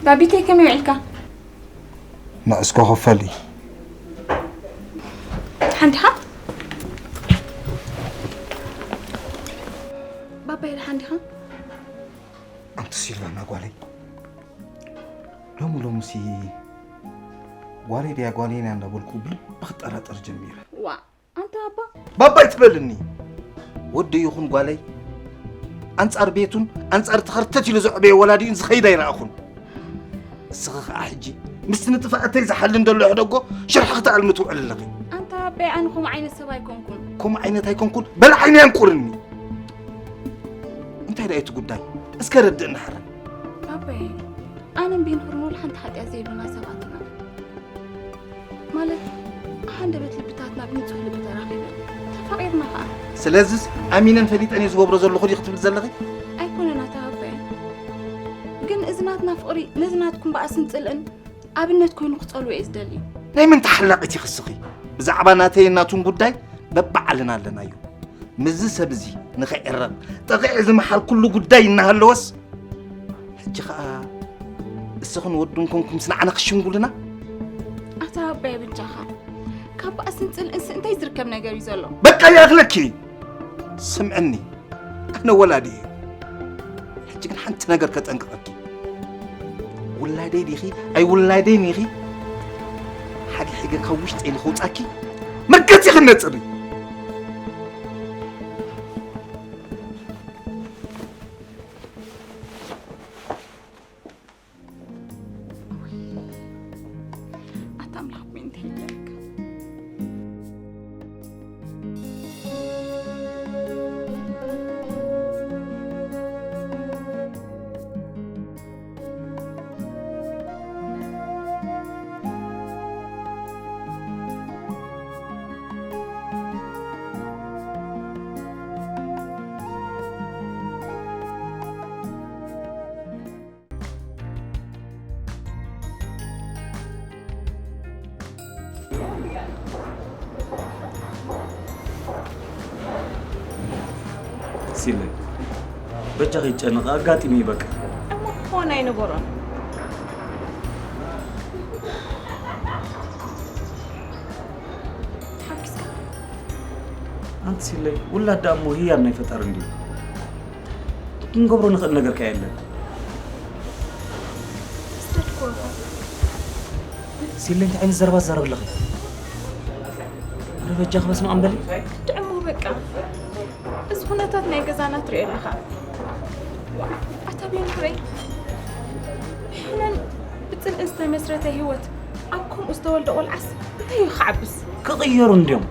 ባቢተይ ከመይ ውዒልካ? ንዕስኮ ክፈል እዩ። ሓንዲኻ? ባባይ ሓንዲኻ? ኣንቲ ሲልቫና ጓለይ፣ ሎሚ ሎምሲ ጓለይ ድያ ጓለይ ኢና እንዳበልኩ ብልቢ ክጠራጠር ጀሚረ። ዋ ኣንታ ኣባ። ባባይ ትበልኒ። ወዲ ይኹን ጓለይ ኣንጻር ቤቱን ኣንጻር ተኸርተት ኢሉ ዘዕበየ ወላዲኡን ዝኸይድ ኣይረኣኹን። እስኺ ኸኣ ሕጂ ምስቲ ንጥፋኣተይ ዝሓልን ዘሎ ሕደጎ ሽርሒ ክትኣልሚ ትውዕል ኣለኺ። ኣንታ ኣባይ ኣነ ከምኡ ዓይነት ሰብ ኣይኮንኩን። ከምኡ ዓይነት ኣይኮንኩን በል ዓይኒ ኣንቁርኒ። እንታይ ደኣ እቲ ጉዳይ እስከ ረድእኒ ሕራይ። ኣባይ ኣነን ቢንኹርን ወላ ሓንቲ ሓጢኣት ዘይብልና ሰባት ኢና። ማለት ሃንደበት ልብታትና ብንጹህ ልቢ ተራኺበን ተፋቒርና ኸኣ። ስለዝስ ኣሚነን ፈሊጠን እየ ዝገብሮ ዘለኹ ድዩ ክትብል ዘለኺ? ኣይኮነን ኣታ ኣባይ፣ ግን እዚ ናትና ፍቕሪ ነዚ ናትኩም በኣስን ጽልእን ኣብነት ኮይኑ ክጸልዎ እየ ዝደሊ። ናይ መን ተሓላቒት ኢኺ እስኺ? ብዛዕባ ናተይን ናቱን ጉዳይ በብዓልና ኣለናዮ። ምስዚ ሰብ እዚ ንኸይዕረቕ ጠቒዐ ዝመሓልኩሉ ጉዳይ እናሃለወስ፣ ሕጂ ኸኣ እስኽን ወዱን ኮንኩም ምስ ንዓና ክሽንጉልና? ኣታ ኣባይ በጃኻ፣ ካብ ባእስን ጽልእንስ እንታይ ዝርከብ ነገር እዩ ዘሎ? በቃ ይኣኽለኪ። ስምዕኒ፣ ኣነ ወላዲ እየ። ሕጂ ግን ሓንቲ ነገር ከጠንቅቐኪ። ውላደይ ዲኺ ኣይ ውላደይን ኢኺ፣ ሓጊ ሒገ ካብ ውሽጠይ ንኸውጻኪ መርገጺ ክነጽሪ። ኣታ ኣምላኽ እኮ እንታይ ይገርካ? ሲለ፣ በጃኺ ይጨነቕ ኣጋጢሙ እዩ በቃ። እሞ ክኾን ኣይነበሮን። ሓኪስካ? ኣንቲ ሲለይ፣ ውላድ ደኣ እሞ ህያብ ናይ ፈጣሪ እንድዩ። ክንገብሮ ንኽእል ነገር ከ የለን። ስደድኩ ኣባ። ሲለይ፣ እንታይ ዓይነት ዘረባ ትዛረቢ ኣለኺ? ኧረ በጃኺ በስመ ኣብ በሊ። ድዕሞ በቃ። እዚ ኩነታት ናይ ገዛና ትሪኦ ኣለኻ። ኣታ ቤንኩረይ፣ ብሕነን ብጽልእን ዝተመስረተ ህይወት ኣብ ከምኡ ዝተወልደ ቆልዓስ እንታይ እዩ ክዓብስ? ክቕየሩ እንድዮም።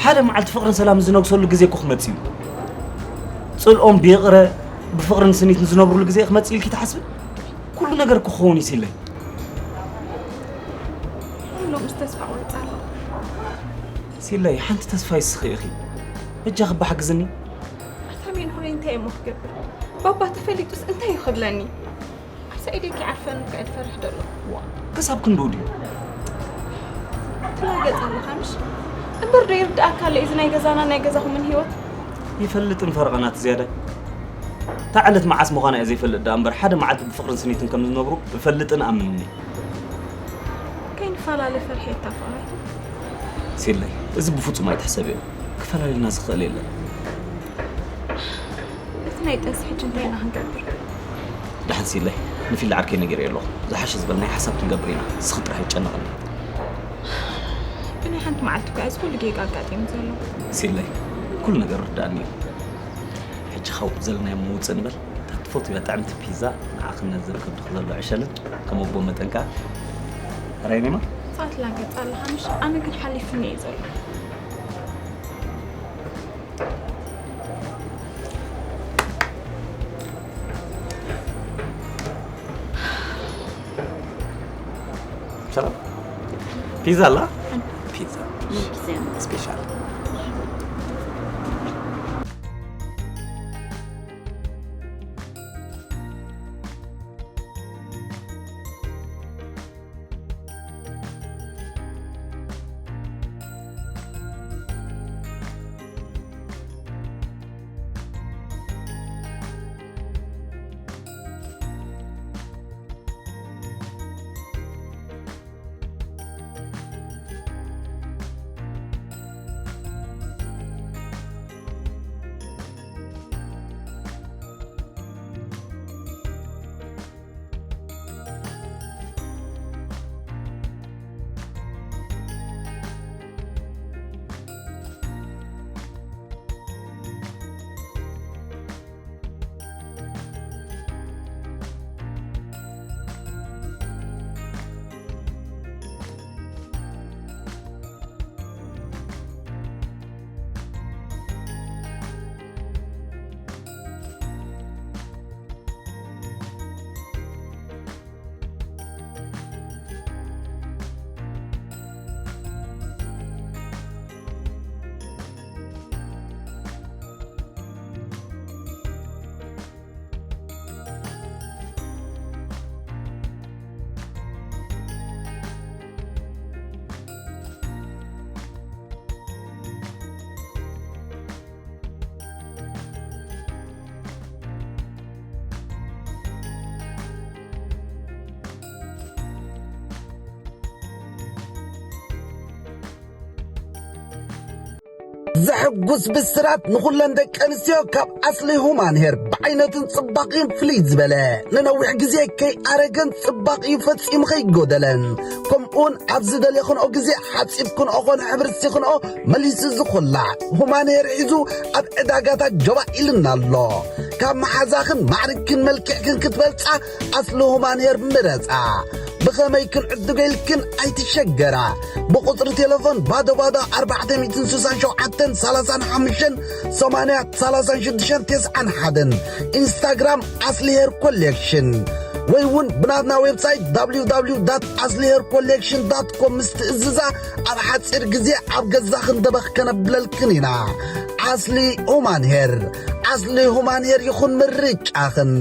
ሓደ መዓልቲ ፍቕርን ሰላምን ዝነግሰሉ ግዜ እኮ ክመጽእ እዩ። ጽልኦም ብይቕረ ብፍቕርን ስኒትን ዝነብሩሉ ግዜ ክመጽእ ኢልኪ ትሓስቢ? ኩሉ ነገር እኮ ክኸውን እዩ ሲለይ። ኩሎም ምስ ተስፋ ቆርጽ ኣለኹ። ሲለይ፣ ሓንቲ ተስፋ ይስኺ ኢኺ። በጃኺ እባ ሓግዝኒ። ኣታ ሜንሁረይ እንታይ እሞ ክገብር? ባባ ተፈሊጡስ እንታይ እዩ ክብለኒ? ኣብ ሳኢደይ ከይዓርፈኒ ከኣ ዝፈርሕ ዘሎ። ዋ፣ ክሳብ ክንድኡ ድዩ? ትላገጽ ኣለኻ ምሽ? እምበር ዶ ይርድኣካ ኣሎ እዚ ናይ ገዛና ናይ ገዛኹምን ህይወት? ይፈልጥን ፈረቐናት ዝያዳይ። እታ ዕለት መዓስ ምዃና እየ ዘይፈልጥ ደኣ እምበር፣ ሓደ መዓልቲ ብፍቕርን ስኒትን ከም ዝነብሩ እፈልጥን ኣምንን እየ። ከይንፈላለ ፈርሒ እታ ፍቕረይ። ሲለይ፣ እዚ ብፍጹም ኣይትሕሰብዮ። ክፈላልየና ዝኽእል የለን። እቲ ናይ ጥንሲ ሕጂ እንታይ ኢና ክንገብር? ደሓን ሲለይ፣ ንፊል ዓርከይ ነጊረዮ ኣለኹ። ዝሓሸ ዝበልናዮ ሓሳብ ክንገብር ኢና። ንስኺ ጥራሕ ኣይጨነቕኒ። ብናይ ሓንቲ መዓልቲ እኮ እዚ ኩሉ ጌጋ ኣጋጢሙ ዘሎ። ሲለይ፣ ኩሉ ነገር ርዳእኒ እዩ። ሕጂ ካብኡ ዘለናዮ ምውፅእ ንበል። እታ ትፈትውያ ጥዕምቲ ፒዛ ንዓኽን ነዚ ከብድኺ ዘሎ ዕሸልን ከም ኣቦ መጠን ከኣ ራይነማ። ሰዓት ላገጽ ኣለኻ ምሽ? ኣነ ግን ሓሊፍኒ እዩ ዘሎ። ሰላም። ፒዛ ኣላ? ፒዛ። ፒዛ። ስፔሻል። ዘሕጉስ ብስራት ንኹለን ደቂ ኣንስትዮ ካብ ኣስሊ ሁማን ሄር፣ ብዓይነቱን ጽባቕኡን ፍልይ ዝበለ፣ ንነዊሕ ግዜ ከይኣረገን ጽባቕኡ ፈጺሙ ከይጎደለን፣ ከምኡውን ኣብ ዝደለኽንኦ ግዜ ሓጺብ ክንኦ ኾነ ሕብሪ ክንኦ መሊሱ ዝኹላዕ ሁማን ሄር ሒዙ ኣብ ዕዳጋታት ጀባ ኢልና ኣሎ። ካብ መሓዛኽን ማዕርግክን መልክዕክን ክትበልጻ ኣስሊ ሁማን ሄር ምረጻ። ብኸመይ ክንዕድጎ ኢልክን ኣይትሸገራ። ብቁጽሪ ቴሌፎን ባዶ ባዶ ኣርባዕተ ሚእትን ስሳን ሸውዓተን ሰላሳን ሓሙሽተን ሰማንያ ሰላሳን ሽዱሽተን ተስዓን ሓደን፣ ኢንስታግራም ኣስሊ ሄር ኮሌክሽን፣ ወይ እውን ብናትና ዌብሳይት www ኣስሊ ሄር ኮሌክሽን ዳት ኮም ምስ ትእዝዛ፣ ኣብ ሓጺር ግዜ ኣብ ገዛኽን ደበኽ ከነብለልክን ኢና። ኣስሊ ሁማን ሄር፣ ኣስሊ ሁማን ሄር ይኹን ምርጫኽን።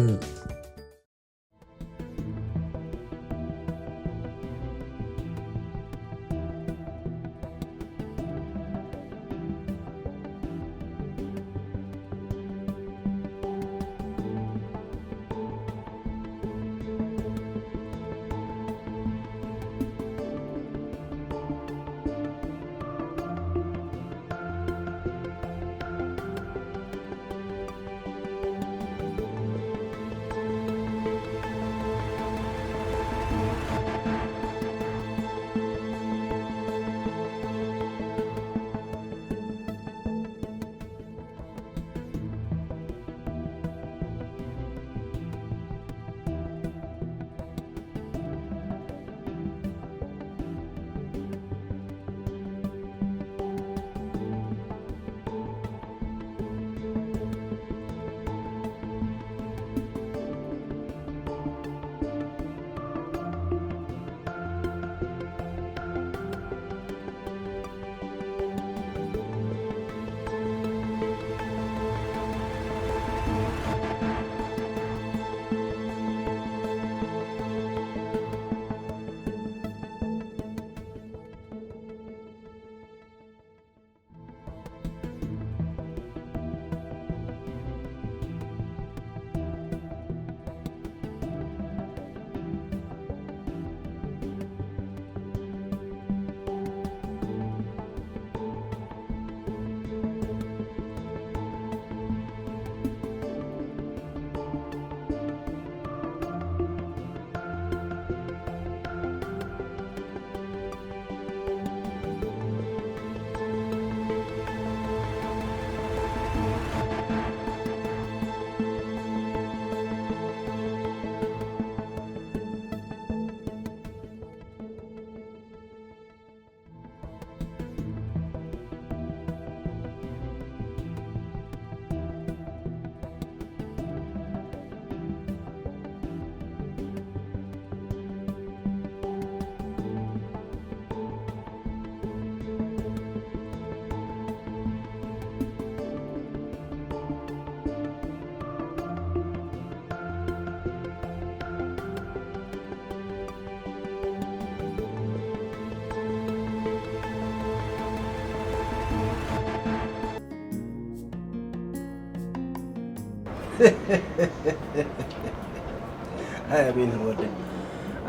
ኣይ ኣሜን ወደይ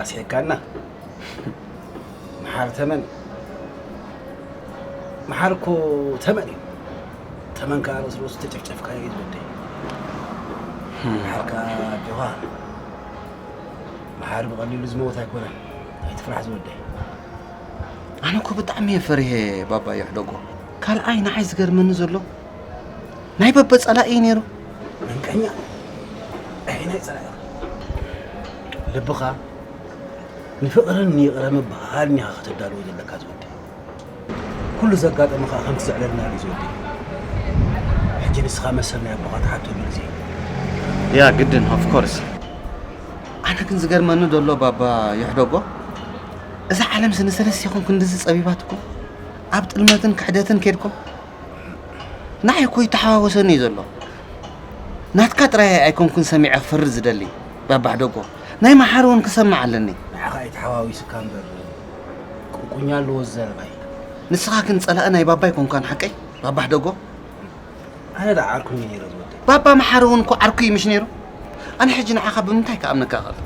ኣስሒካና። መሓር ተመን፣ መሓር እኮ ተመን እዩ። ተመን ከዓ ርእስ ርእሱ ተጨፍጨፍካ እዩ ዝወደይ። መሓር ከዓ ኣጆኻ። መሓር ብቐሊሉ ዝመውት ኣይኮነን። ኣይትፍራሕ ዝወደይ። ኣነ እኮ ብጣዕሚ እየ ፈሪሄ ባባ ይሕደጎ። ካልኣይ ንዓይ ዝገርመኒ ዘሎ ናይ በበ ጸላኢ እዩ ነይሩ። መንቀኛ። ኣይ ናይ ጸላኢ። ልብኻ ንፍቕርን ንይቕረ ምብሃልን ኢኻ ከተዳልዎ ዘለካ ዝወደይ። ኩሉ ዘጋጠመ ከዓ ከምቲ ዘዕለልና እዩ ዝወደይ። ሕጂ ንስኻ መሰል ናይ ኣቦኻ ትሓተሉ ግዜ። ያ ግድን ኦፍ ኮርስ። ኣነ ግን ዝገርመኒ ዘሎ ባባ ይሕደጎ፣ እዛ ዓለምሲ ንሰለስቴኹም ክንድዚ ጸቢባትኩም ኣብ ጥልመትን ክሕደትን ኬድኩም። ንዓይ እኮ ይተሓዋወሰኒ እዩ ዘሎ። ናትካ ጥራይ ኣይኮንኩን ሰሚዐ ክፈርድ ዝደሊ ባባ ሕደጎ፣ ናይ መሓሪ እውን ክሰምዕ ኣለኒ። ንዓኻ እዩ ተሓዋዊሱካ እምበር ቁንቁኛ ኣለዎ እዚ ዘረባይ። ንስኻ ግን ጸላኢ ናይ ባባ ኣይኮንካን ሓቀይ ባባ ሕደጎ? ኣነ ደኣ ዓርኩ እዩ ነይረ ዝወደይ። ባባ መሓሪ እውን እኮ ዓርኩ እዩ ምሽ ነይሩ። ኣነ ሕጂ ንዓኻ ብምንታይ ክኣምነካ እኽእል?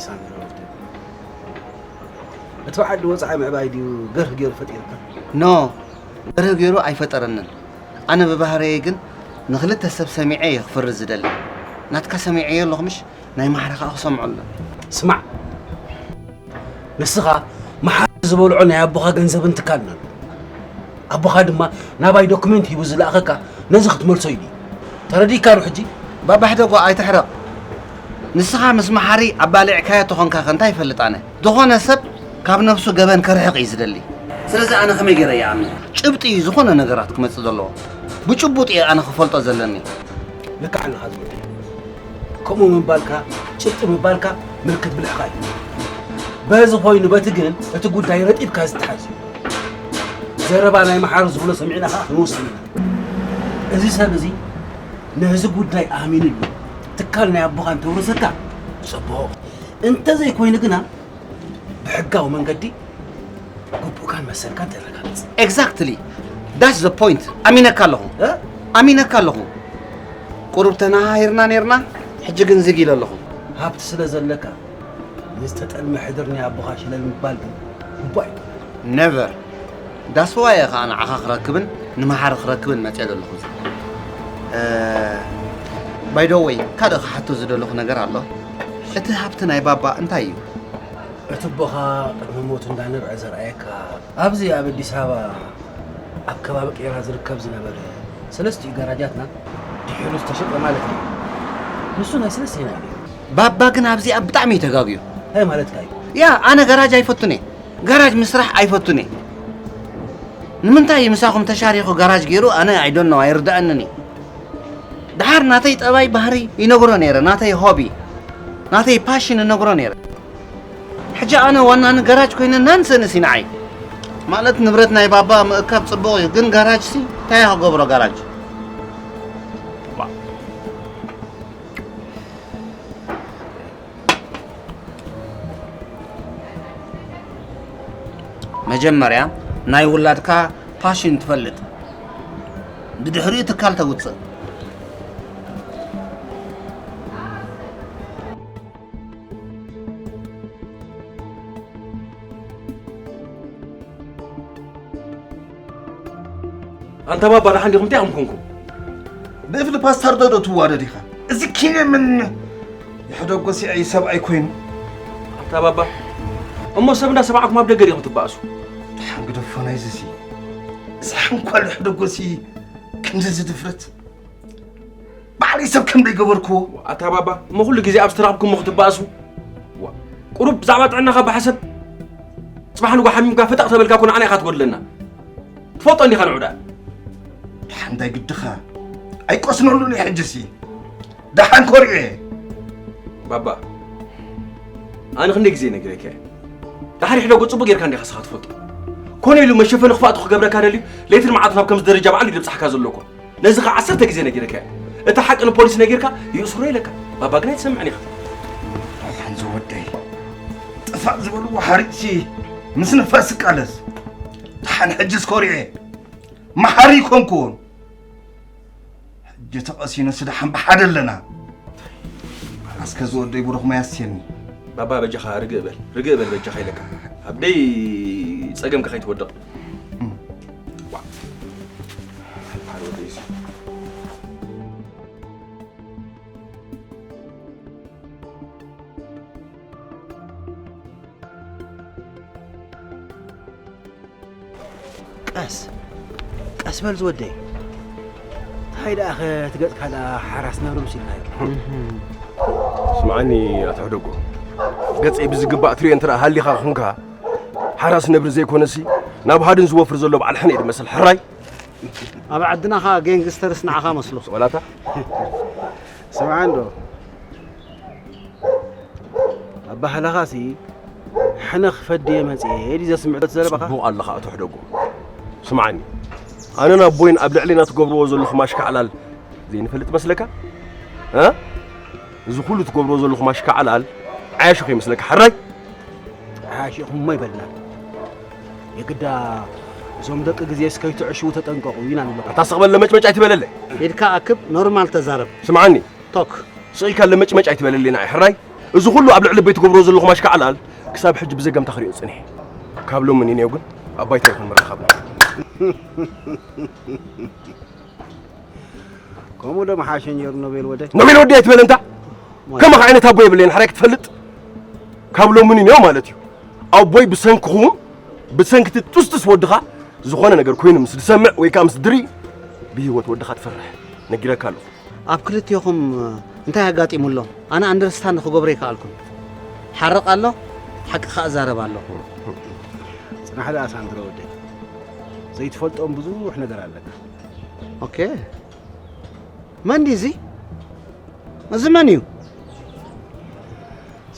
ሳሚሮ ወዲ። እቲ በዓል ወጻኢ ምዕባይ ድዩ ገርህ ገይሩ ፈጢርካ? ኖ፣ ገርህ ገይሩ ኣይፈጠረንን። ኣነ ብባህረየ ግን ንኽልተ ሰብ ሰሚዐ እየ ክፍርድ ዝደሊ። ናትካ ሰሚዐዮ ኣለኹ ምሽ? ናይ ማሕረ ከዓ ክሰምዖ ኣሎ። ስማዕ፣ ንስኻ መሓሪ ዝበልዖ ናይ ኣቦኻ ገንዘብን ትካልን ኣሎ። ኣቦኻ ድማ ናባይ ዶክመንት ሂቡ ዝለኣኸካ ነዚ ክትመልሶ እዩ። ተረዲእካ ዶ ሕጂ? ባባ ሕደጎ ኣይትሕረቕ። ንስኻ ምስ መሓሪ ኣባሊዕካዮ ተኾንካ ከ እንታይ ይፈልጥ ኣነ? ዝኾነ ሰብ ካብ ነብሱ ገበን ከርሕቕ እዩ ዝደሊ። ስለዚ ኣነ ከመይ ገይረ ይኣምን? ጭብጢ እዩ ዝኾነ ነገራት ክመጽእ ዘለዎ። ብጭቡጥ እየ ኣነ ክፈልጦ ዘለኒ። ልክዕ ኣለኻ ዝወደይ። ከምኡ ምባልካ ጭብጢ ምባልካ ምልክት ብልሕኻ እዩ። በዚ ኮይኑ በቲ ግን እቲ ጉዳይ ረጢብካ ዝተሓዝ እዩ። ዘረባ ናይ መሓሪ ዝብሎ ሰሚዕና ኸዓ ክንወስን ኢና። እዚ ሰብ እዚ ነዚ ጉዳይ ኣሚንሉ ትካል ናይ ኣቦኻ እንተውረሰካ ጽቡቕ፣ እንተዘይኮይኑ ግና ብሕጋዊ መንገዲ ግቡእካን መሰልካን ተረጋግጽ። Exactly. That's the point. ኣሚነካ ኣለኹ። እ? ኣሚነካ ኣለኹ። ቁሩብ ተነሃሂርና ነይርና፣ ሕጂ ግን ዝግ ኢለ ኣለኹ። ሃብቲ ስለ ዘለካ ንዝተጠልመ ሕድር ናይ ኣቦኻ ሽለል ምባል ግን ግቡእ ኣይኮነን። Never. That's why እየ ኸዓ ንዓኻ ክረክብን ንመሓሪ ክረክብን መፅየ ዘለኹ። By the way ካልእ ክሓቶ ዝደለኹ ነገር ኣሎ። እቲ ሃብቲ ናይ ባባ እንታይ እዩ? እቲ ኣቦኻ ቅድሚ ሞቱ እንዳነብዐ ዘርኣየካ ኣብዚ ኣብ ኣዲስ ኣበባ ኣብ ከባቢ ቄራ ዝርከብ ዝነበረ ሰለስቲኡ ጋራጃትና ድሒሩ ዝተሸጠ ማለት እዩ። ንሱ ናይ ሰለስቴና እዩ። ባባ ግን ኣብዚኣ ብጣዕሚ እዩ ተጋግዩ። እንታይ ማለትካ እዩ? ያ ኣነ ጋራጅ ኣይፈቱን እየ። ጋራጅ ምስራሕ ኣይፈቱን እየ። ንምንታይ እዩ ምሳኹም ተሻሪኹ ጋራጅ ገይሩ? ኣነ I don't know ኣይርድኣንን እዩ። ደሓር ናተይ ጠባይ ባህሪ ይነግሮ ነይረ፣ ናተይ ሆቢ ናተይ ፓሽን እነግሮ ነይረ። ሕጂ ኣነ ዋና ንጋራጅ ኮይነ ናንሰንስ እዩ ንዓይ። ማለት ንብረት ናይ ባባ ምእካብ ጽቡቕ እዩ፣ ግን ጋራጅ ሲ እንታይ እየ ክገብሮ ጋራጅ? መጀመርያ ናይ ውላድካ ፓሽን ትፈልጥ፣ ብድሕሪኡ ትካል ተውፅእ። ኣንታ ባባ ደሓን ዲኹም? እንታይ ኢኹም ኮንኩም? ብእፍሊ ፓስታር ዶ ዶ ትዋደድ ኢኻ? እዚ ኪነ ምን ይሕደጎ ሲዐይ ሰብኣይ ኮይኑ። ኣንታ ባባ እሞ ሰብ እንዳሰማዕኩም ኣብ ደገ ዲኹም ትባእሱ? ደሓን ግደፎ ናይዚ ሲ። እዚ ሓንኳል ይሕደጎ ሲ ክንድዚ ድፍረት። ባዕለይ ሰብ ከም ደይገበርክዎ። ኣታ ባባ እሞ ኩሉ ግዜ ኣብ ዝተረኽብኩሞ ክትባእሱ? ዋ፣ ቁሩብ ብዛዕባ ጥዕናኻ ባሓሰብ። ጽባሕ ንጎ ሓሚምካ ፍጠቕ ተበልካ እኮ ንዓና ኢኻ ትጎድለና። ትፈልጦ እንዲኻ ንዑ ደኣ። ደሓን እንታይ ግድኻ? ኣይቆስነሉን እየ ሕጅሲ። ደሓን ኮሪዐ። ባባ ኣነ ክንደይ ግዜ ነጊረካ እየ። ድሓር ይሕደጎ ጽቡቕ ጌርካ እንዲኻ ስኻ ትፈልጦ። ኮነ ኢሉ መሸፈኒ ክፋእቱ ክገብረካ ደልዩ ለይትን መዓልትን ኣብ ከምዚ ደረጃ ባዕሉ እዩ ደብጻሕካ ዘሎ እኮ። ነዚ ኸዓ ዓሰርተ ግዜ ነጊረካ እየ። እቲ ሓቂ ንፖሊስ ነጊርካ ይእስሮ ኢለካ። ባባ ግን ኣይትሰምዕን ኢኻ። ሓንዚ ወደይ ጥፋእ ዝበልዎ ሓሪቕሲ ምስ ንፋስ ይቃለስ። ደሓን ሕጅስ ኮሪዐ መሓሪ ይኮንኩን። ሕጂ ተቐሲኑሲ ደሓን ብሓደ ኣለና። ኣስከ ዝወደይ ብሩኽ ማይ ኣስየኒ። ባባ በጃኻ ርግእ በል ርግእ በል በጃኻ ኢለካ። ኣብ ደይ ጸገምካ ከይትወድቕ። ቀስ ቀስ በል ዝወደይ። እንታይ ደኣ ኸ ትገጽካ ደኣ ሓራስ ነብሪ ምሲልካዮ? ስምዓኒ ኣቶ ሕደጎ፣ ገጸይ ብዝግባእ ትርእዮ እንተ ደኣ ሃሊኻ ኹንካ፣ ሓራስ ነብሪ ዘይኮነሲ ናብ ሃድን ዝወፍር ዘሎ በዓል ሕነ እዩ ዝመስል። ሕራይ ኣብ ዓድና ኸኣ ጌንግስተርስ ንዓኻ መስሎ። ሶላታ ስምዓ እንዶ ኣባህላኻሲ ሕነ ክፈዲ እየ መጽየ ድዩ ዘስምዕ ዘረባኻ? ጽቡቕ ኣለኻ ኣቶ ሕደጎ። ስምዓኒ፣ ኣነን ኣቦይን ኣብ ልዕሌና ትገብርዎ ዘለኹም ኣሽካዕላል ዘይንፈልጥ መስለካ? እ? እዚ ኩሉ ትገብርዎ ዘለኹም ኣሽካዕላል ዓያሹ ከይመስለካ ሕራይ? ዓያሹኹም እሞ ይበልና። የግዳ እዞም ደቂ ግዜስ ከይትዕሽዉ ተጠንቀቑ ኢና ንብለኩም። ኣታ ስቕ በል ለመጭመጭ ኣይትበለለይ። ኢድካ ኣክብ ኖርማል ተዛረብ። ስምዓኒ ቶክ። ስቕ ኢልካ ለመጭመጭ ኣይትበለለይ ንዓይ ሕራይ። እዚ ኩሉ ኣብ ልዕሊ ኣቦይ ትገብሮ ዘለኹም ኣሽካዕላል ክሳብ ሕጂ ብዘገምታ ክሪኦ ጸኒሐ። ካብ ሎሚ ንኔው ግን ኣብ ባይታ ይኹን ምርኻብና። ከምኡ ዶ መሓሸ ነይሩ ኖቤል ወደይ? ኖቤል ወደይ ኣይትበል እንታ። ከማኻ ዓይነት ኣቦ የብለይን፣ ሓራይ ክትፈልጥ። ካብ ሎሚ ንኔው ማለት እዩ ኣቦይ ብሰንክኹም፣ ብሰንክቲ ጥስጥስ ወድኻ ዝኾነ ነገር ኮይኑ ምስ ዝሰምዕ ወይ ከዓ ምስ ድሪ ብህይወት ወድኻ ትፈርሕ። ነጊረካ ኣለኹ። ኣብ ክልቴኹም እንታይ ኣጋጢሙ ኣሎ? ኣነ ኣንደርስታንድ ክገብሮ ኣይከኣልኩን። ሓርቕ ኣሎ፣ ሓቂ ከኣ እዛረብ ኣለኹ። ጽናሕ ደኣ ሳንድሮ ወደይ፣ ዘይትፈልጦም ብዙሕ ነገር ኣለካ። ኦኬ፣ መን ድዩ እዚ? እዚ መን እዩ?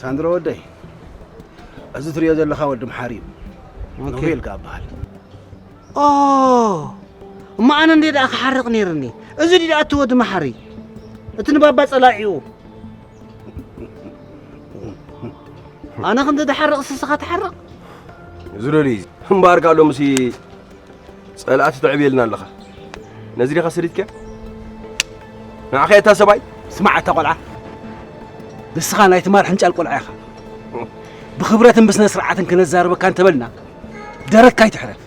ሳንድሮ ወደይ፣ እዚ ትሪኦ ዘለኻ ወዲ መሓሪ እዩ። ኖቤል ከኣ በሃል። ኦ፣ እሞ ኣነ እንዴ ደኣ ክሓርቕ ነይርኒ። እዚ ድዩ ደኣ እቲ ወዲ መሓሪ? እቲ ንባባ ጸላኢኡ። ኣነ ክንዲ ድሓርቕ ስስኻ ትሓርቕ? ዝለሊ እምበኣር ካልኦ ምስ ጸላእቲ ተዕብየልና ኣለኻ። ነዚ ዲኻ ሰዲድካ? ንዓኻ እታ ሰብኣይ? ስማዕ እታ ቆልዓ። ንስኻ ናይ ትማል ሕንጫል ቆልዓ ኢኻ። ብኽብረትን ብስነ ስርዓትን ክነዛርበካ እንተበልና ደረትካ ኣይትሕረፍ።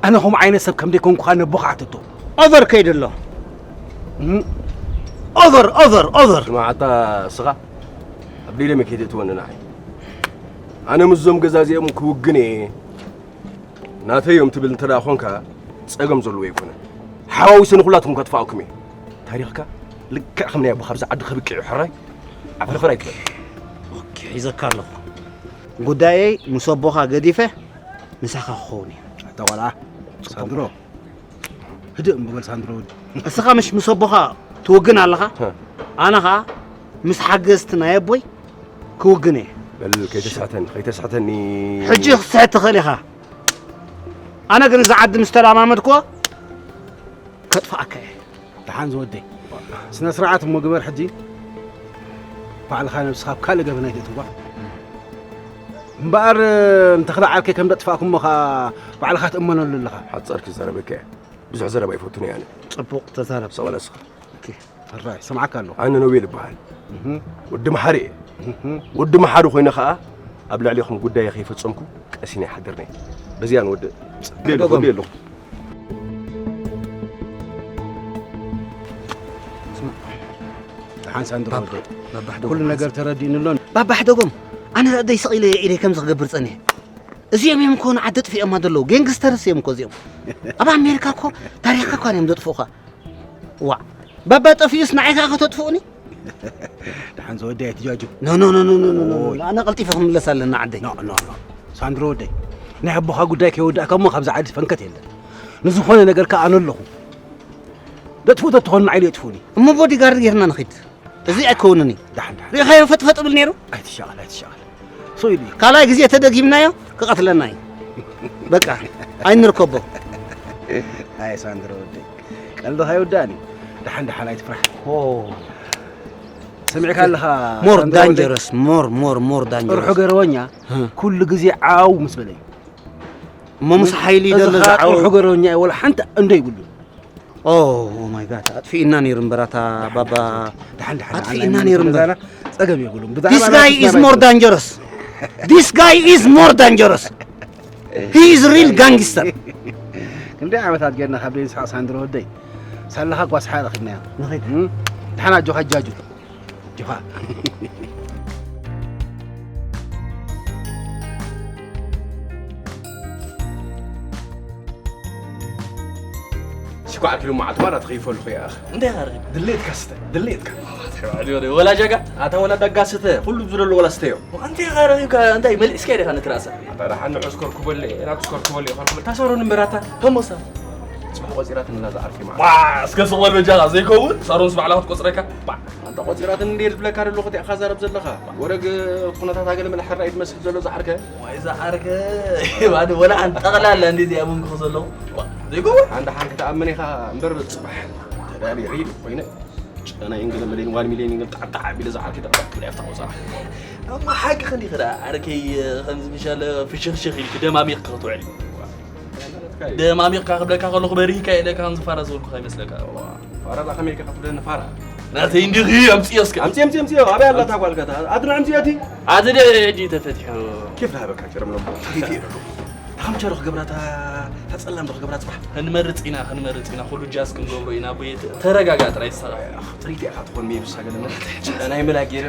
ኣነ ከምኡ ዓይነት ሰብ ከም ደይኮንኩኻ ነቦኻ ሓተቶ። ኦቨር ከይዱ ኣሎ። ኦቨር ኦቨር ኦቨር። ስማዕ ኣታ እስኻ ኣብ ሌለመ ከይተእትወኒ ንዓይ። ኣነ ምስዞም ገዛ እዚኦም ክውግን እየ። ናተይ እዮም ትብል እንተ ደኣ ኾንካ ጸገም ዘለዎ ኣይኮነን። ሓዋዊሰ ንኹላትኩም ከጥፍኣኩም እየ። ታሪኽካ ልክዕ ከም ናይ ኣቦኻ ኣብዚ ዓዲ ከብቅዕ እዩ ሕራይ። ዓፈርፈር ኣይትበል። ኦኬ ሒዘካ ኣለኹ። ጉዳየይ ምስ ኣቦኻ ገዲፈ ምሳኻ ክኸውን እዩ። ኣታ ቆልዓ ሳንድሮ ህድእ እምበል ሳንድሮ ወዲ። እስኻ ምሽ ምስ ኣቦኻ ትውግን ኣለኻ? ኣነ ኸኣ ምስ ሓገዝቲ ናይ ኣቦይ ክውግን እየ። በል ከይተስሕተኒ ከይተስሕተኒ። ሕጂ ክትስሕት ትኽእል ኢኻ። ኣነ ግን እዚ ዓዲ ምስ ተላማመድክዎ ከጥፍኣካ እየ። ደሓን ዝወደይ ስነ ስርዓት እሞ ግበር ሕጂ። ባዕልኻ ነብስኻ ኣብ ካልእ ገበን ኣይተእትዋ። እምበኣር እንተኽልዓልከ ከም ደጥፋእኩሞ ኸኣ ባዕልኻ ትእመነሉ ኣለኻ። ሓጻር ክዛረበካ እየ። ብዙሕ ዘረባ ኣይፈቱን እየ ኣነ። ጽቡቕ ተዛረብ። ሰቐለ እስኻ። ሕራይ ሰምዓካ ኣለኹ። ኣነ ኖቤል እበሃል። ወዲ መሓሪ እየ። ወዲ መሓሪ ኮይነ ኸኣ ኣብ ልዕሌኹም ጉዳየ ከይፈጸምኩ ቀሲነ ኣይሓድርን እየ። በዚኣ ንወድእ። ጽቡቕ ደጎም። ወዲ ኣለኹ። ደሓን ሳንድሮ ወደይ። ኩሉ ነገር ተረዲእኒ ኣሎ። ባባ ሕደጎም፣ ኣነ ረኣደይ ስቕ ኢለ ኢለ ከምዚ ክገብር ጸኒሐ። እዚኦም እዮም እኮ ንዓዲ ኣጥፊኦማ ዘለዉ። ጌንግስተርስ እዮም እኮ እዚኦም። ኣብ ኣሜሪካ እኮ ታሪኽካ እኳ እዮም ዘጥፍኡኻ። ዋዕ ባባ ጠፊኡስ ንዓይ ከዓ ከተጥፍኡኒ? ደሓን ዝወዲ ኣይትጃጁ። ኖ ኖ ኖ ኖ ኖ ኖ ኖ ኖ። ኣነ ቀልጢፈ ክምለስ ኣለና ዓደይ። ኖ ኖ ኖ። ሳንድሮ ወደይ፣ ናይ ኣቦኻ ጉዳይ ከይወዳእካ እሞ ካብዛ ዓዲ ፈንከት የለን። ንዝኾነ ነገር ከዓ ኣነ ኣለኹ። ደጥፍኡ ተትኾኑ ንዓይ የጥፍኡኒ። እሞ ቦዲጋርድ ጌርና ንኺድ። እዚ ኣይከውንን እዩ። ደሓን ደሓን። ሪኢኻዮ ፈጥፈጥ ብል ነይሩ? ኣይትሻቐል ኣይትሻቐል። ካልኣይ ግዜ ተደጊምናዮ ክቐትለና እዩ። በቃ ኣይንርከቦ። ኣይ ሳንድሮ ወደይ ቀልድኻ ይውዳእን እዩ። ደሓን ደሓን ኣይትፍራሕ። ሰሚዕካ ኣለኻ more ሳንድሮ ወደይ? Dangerous more more more ጥርሑ dangerous። ገረወኛ ኩሉ ግዜ ዓው ምስ በለ እዩ። እሞ ምስ ሓይሊ እዚ ደሎ ከዓ ዝዓው ጥርሑ ገረወኛ እዩ፣ ወላ ሓንቲ እንዶ ይብሉን። Oh my God ኣጥፊእና ነይሩ እምበር ኣታ ባባ ደሓን ደሓን ኣጥፊእና ነይሩ እምበር። ጸገም የብሉን። ብዛዕባ This guy is more dangerous. This guy is more dangerous. He is real gangster. ክንደይ ዓመታት ጌርና ካብ ደይንስሓቕ ሳንድሮ ወደይ ሳላኻ ጓስሓ ረኺብናዮ። ንኸይድ። ደሓን ኣጆኻ ጃጁ። ጆኻ። ሽኳዕ ኪሎ መዓልቲ ማራ ተኸይፈልኹ እየ ኣኸ። እንታይ ኢኻ ረኺብ? ድሌትካ ስተ፣ ድሌትካ። ወላ ጃጋ፣ ኣታ ወላ ዳጋ ስተ፣ ኩሉ ዝደሎ ወላ ስተዮ። እንታይ ኢኻ ረኺብካ? እንታይ መሊስካ ኢኻ ነቲ ራእሳ? ኣታ ደሓን ንዑ ስኮር ክበል፣ ናቱ ስኮር ክበል፣ ኢኻ ክበል። ታሰሩን እምበር ኣታ፣ ከሞሳ። ጽባሕ ቆጺራትኒ እላ ዝዓርከይ መዓልቲ። ዋ፣ እስከ ስቕ በል በጃኻ፣ ዘይከውን፣ ሳሮንስ ባዕላ ክትቆጽረካ። ባ፣ ኣንታ ቆጺራትኒ እንድየ ዝብለካ ዘለኹ፣ እንታይ ኢኻ ዛረብ ዘለኻ? ወረግ ኩነታት ሃገር መለ ሕራይ ትመስል ዘሎ ዝዓርከ። ዋይ ዝዓርከ፣ ባዶ ወላ ሓንቲ ጠቕላላ እንዲ እዚኣ መንግኹ ዘለኹ። ዋ፣ ዘይከውን። ሓንዳ ሓንቲ ተኣምን ኢኻ እምበር ጽባሕ። ተዳሊ ሪል ኮይነ። ጨና ኢንግል መለይን ዋን ሚልዮን ኢንግል ጣዕጣዕ ቢለ ዝዓርከ ተቐባል ክብላ ይፍታ ቆጸራ። እማ ሓቂ ክንዲ ክዳ ዓርከይ ከምዚ ምሻለ ፍሽኽሽኽ ኢልክ ደማሚቕ ክኸትውዕል። ደማሚቕካ ክብለካ ከለኹ በሪህካ ኢለካ ከም ዝፋራ ዝበልኩኻ ይመስለካ። ፋራ ዳ ከመይ ኢልካ ክትብለኒ ፋራ? ናተይ እንዲኺ ኣምፅዮ እስከ። ኣምፅዮ፣ ኣምፅዮ፣ ኣምፅዮ። ኣበይ ኣላ እታ ጓልካ? ኣድና ኣምፅዮ እቲ። ኣዚ ደ ዲ ተፈቲሑ። ኬፍ ናበካ ጀርም ሎም። ኬፍ ይበሉ። ታምቻ ዶ ክገብራታ፣ ታጸላም ዶ ክገብራ ጽባሕ። ክንመርጽ ኢና፣ ክንመርጽ ኢና። ኩሉ ጃስ ክንገብሮ ኢና። ኣቦየ፣ ተረጋጋ ጥራይ ንስኻ። ጽሪት ኢኻ ትኾን፣ ሜ ብሳ ገለ መ-፣ ናይ መላ ገይረ።